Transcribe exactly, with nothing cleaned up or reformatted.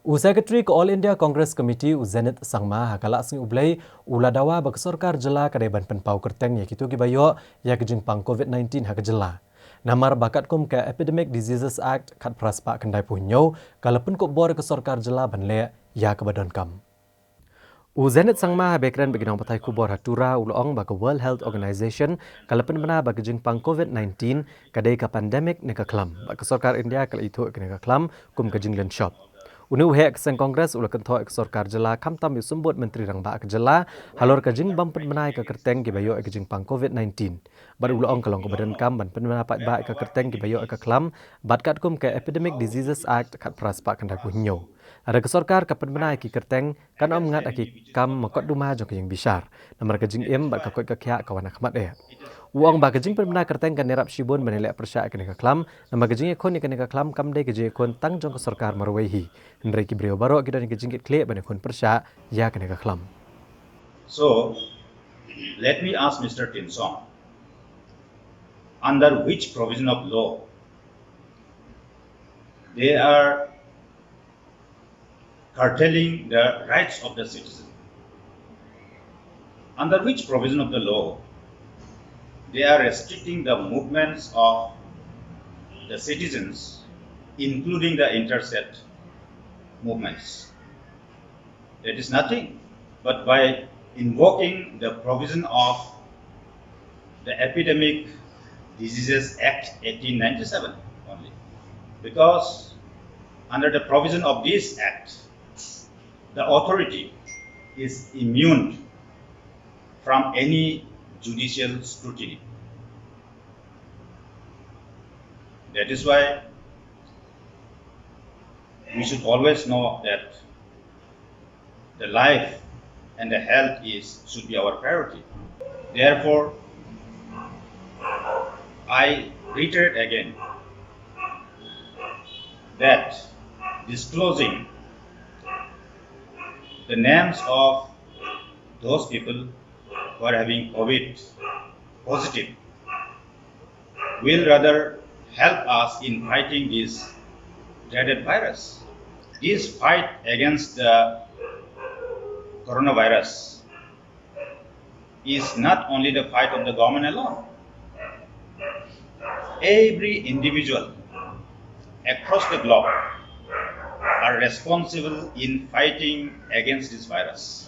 U Secretary ka All India Congress Committee, u Zenith Sangma, ha ka la sngi U Blei u la dawa ba ka sorkar jylla ka dei ban pynpaw kyrteng ïa kito kiba ïoh ïa ka jingpang COVID nineteen ha ka jylla. Namar ba katkum ka Epidemic Diseases Act khatphra spah khyndai phew hynñiew, ka la pynkup bor ïa ka sorkar jylla ban leh ïa kaba donkam. U Zenith Sangma, haba kren bad ki nongpathai khubor ha Tura, u la ong ba ka World Health Organization ka la pynbna ba ka jingpang COVID nineteen ka dei ka pandemic ne ka khlam, bad ka sorkar India ka la ithuh ïa kane ka khlam kum ka jinglynshop. Une u heh ka seng Congress u la kynthoh ïa ka sorkar jylla, khamtam ïa u symbud Myntri Rangbah ka jylla, halor ka jingbym pynbna ïa ka kyrteng kiba ïoh ïa ka jingpang COVID nineteen. Bad u la ong ka long kaba donkam ban pynbna paidbah ïa ka kyrteng kiba ïoh ïa ka khlam, bad katkum ka Epidemic Diseases Act khatphra spah khyndai phew hynñiew. Lada ka sorkar ka pynbna ïa ki kyrteng, kan ym ngat ïa ki kam makot duma jong ka jingbishar. Namar ka jingim bad ka koit ka khiah ka wan ha khmat eh. U ong ba ka jingpynbna kyrteng kan ïarap shibun ban ïaleh pyrshah ïa kane ka khlam, namar ka jingïakhun ïa kane ka khlam kam dei ka jingïakhun tang jong ka sorkar marwei hi. Hynrei ki briew baroh ki don ïa ka jingkitkhlieh ban ïakhun pyrshah ïa kane ka khlam. So, let me ask Mister Tynsong, under which provision of law they are curtailing the rights of the citizen? Under which provision of the law they are restricting the movements of the citizens, including the interstate movements? That is nothing but by invoking the provision of the Epidemic Diseases Act eighteen ninety-seven only. Because under the provision of this act, the authority is immune from any judicial scrutiny. That is why we should always know that the life and the health is should be our priority. Therefore, I reiterate again that disclosing the names of those people who are having COVID positive will rather help us in fighting this dreaded virus. This fight against the coronavirus is not only the fight of the government alone. Every individual across the globe are responsible in fighting against this virus.